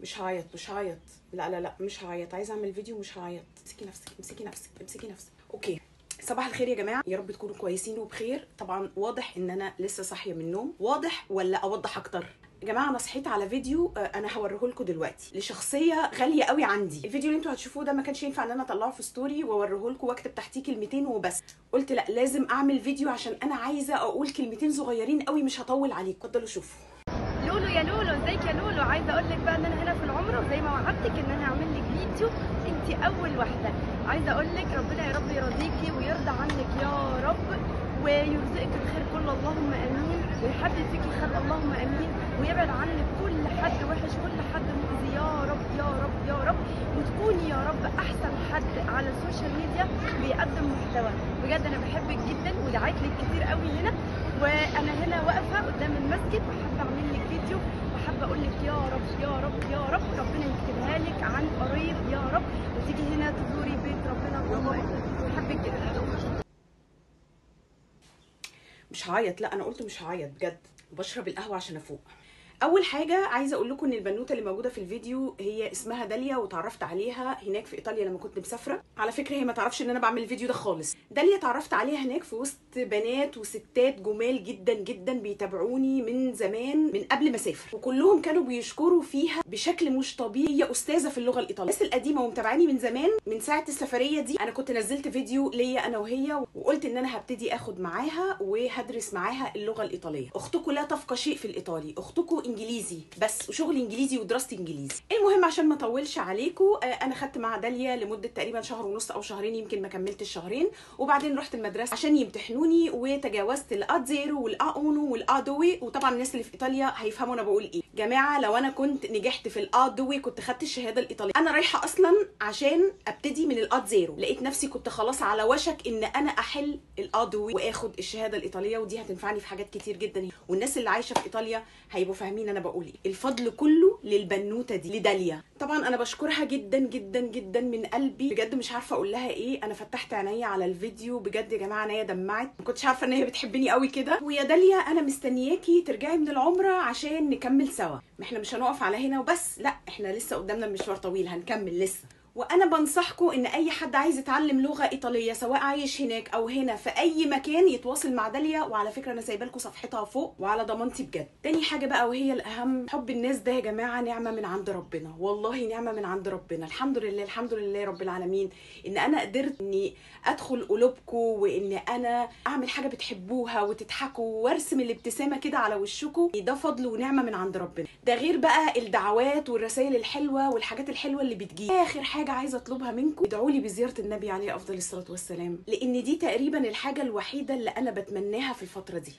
مش هعيط مش هعيط، لا لا لا مش هعيط، عايزه اعمل فيديو مش هعيط. امسكي نفسك امسكي نفسك امسكي نفسك. okay، صباح الخير يا جماعة، يا رب تكونوا كويسين وبخير. طبعا واضح ان انا لسه صاحية من النوم، واضح ولا اوضح اكتر؟ يا جماعة انا صحيت على فيديو انا هوريه لكم دلوقتي لشخصية غالية قوي عندي. الفيديو اللي انتوا هتشوفوه ده ما كانش ينفع ان انا اطلعه في story واوريه لكم واكتب تحتيه كلمتين وبس، قلت لا لازم اعمل فيديو عشان انا عايزه اقول كلمتين صغيرين قوي، مش هطول عليكم. اتفضلوا شوفوا. لولو يا لولو، ازيك يا لولو؟ عايزه اقول لك بقى ان انا هنا في العمرة، وزي ما وعدتك ان انا هعمل لك فيديو، انت اول واحدة. عايزه اقول لك ربنا يا رب يرضيكي ويرضى عنك يا رب، ويرزقك الخير كله اللهم امين، ويحبب فيكي الخير اللهم امين، ويبعد عنك كل حد وحش، كل حد مؤذي يا رب يا رب يا رب، وتكوني يا رب احسن حد على ال social media بيقدم محتوى. بجد انا بحبك جدا ودعيت لك كتير قوي هنا، وانا هنا واقفة قدام المسجد وحابة اعمل لك فيديو، وحابة اقول لك يا رب يا رب يا رب ربنا يكتبها لك عن قريب يا رب، وتيجي هنا تزوري بيت ربنا. اللهم امين. بحبك جدا. مش هعيط، لا انا قلت مش هعيط بجد، بشرب القهوة عشان افوق. اول حاجة عايزه اقول لكم ان البنوته اللي موجودة في الفيديو هي اسمها داليا، وتعرفت عليها هناك في ايطاليا لما كنت مسافرة. على فكرة هي ما تعرفش ان انا بعمل الفيديو ده خالص. داليا تعرفت عليها هناك في وسط بنات وستات جمال جدا جدا بيتابعوني من زمان، من قبل ما اسافر، وكلهم كانوا بيشكروا فيها بشكل مش طبيعي. هي استاذه في اللغة الايطالية، الناس القديمة ومتابعاني من زمان من ساعة السفرية دي. انا كنت نزلت فيديو ليا انا وهي، وقلت ان انا هبتدي اخد معاها وهدرس معاها اللغة الايطالية. اختكم لا تفقه شيء في الايطالي، اختكم انجليزي بس، وشغل انجليزي ودراستي انجليزي. المهم عشان ما اطولش عليكم، انا خدت مع داليا لمدة تقريبا شهر ونص او شهرين، يمكن ما كملتش شهرين، وبعدين رحت المدرسة عشان يمتحنوني، وتجاوزت ال A zero وال A uno وال A due. وطبعا الناس اللي في ايطاليا هيفهموا انا بقول ايه. جماعة لو انا كنت نجحت في ال A due كنت خدت الشهادة الايطالية. انا رايحة اصلا عشان ابتدي من ال A zero، لقيت نفسي كنت خلاص على وشك ان انا احل ال A due واخد الشهادة الايطالية، ودي هتنفعني في حاجات كتير جدا، والناس اللي عايشه في ايطاليا هيبقوا فاهمين انا بقول ايه. الفضل كله للبنوته دي، لداليا. طبعا انا بشكرها جدا جدا جدا من قلبي بجد، مش عارفه اقول لها ايه. انا فتحت عينيا على الفيديو بجد يا جماعة، عينيا دمعت، ما كنتش عارفه ان هي بتحبني قوي كده. ويا داليا انا مستنياكي ترجعي من العمرة عشان نكمل سوا، ما احنا مش هنقف على هنا وبس، لا احنا لسه قدامنا مشوار طويل، هنكمل لسه. وانا بنصحكم ان اي حد عايز يتعلم لغة ايطالية سواء عايش هناك او هنا في اي مكان يتواصل مع داليا، وعلى فكرة انا سايبه لكم صفحتها فوق وعلى ضمانتي بجد. تاني حاجة بقى وهي الاهم، حب الناس ده يا جماعة نعمه من عند ربنا، والله نعمه من عند ربنا. الحمد لله الحمد لله رب العالمين ان انا قدرت اني ادخل قلوبكم، وان انا اعمل حاجة بتحبوها وتضحكوا وارسم الابتسامة كده على وشكم، ده فضل ونعمه من عند ربنا. ده غير بقى الدعوات والرسائل الحلوة والحاجات الحلوة اللي بتجي. اخر حاجة عايزه اطلبها منكم، ادعوا لي بزيارة النبي عليه افضل الصلاة والسلام، لان دي تقريبا الحاجة الوحيدة اللي انا بتمناها في الفترة دي.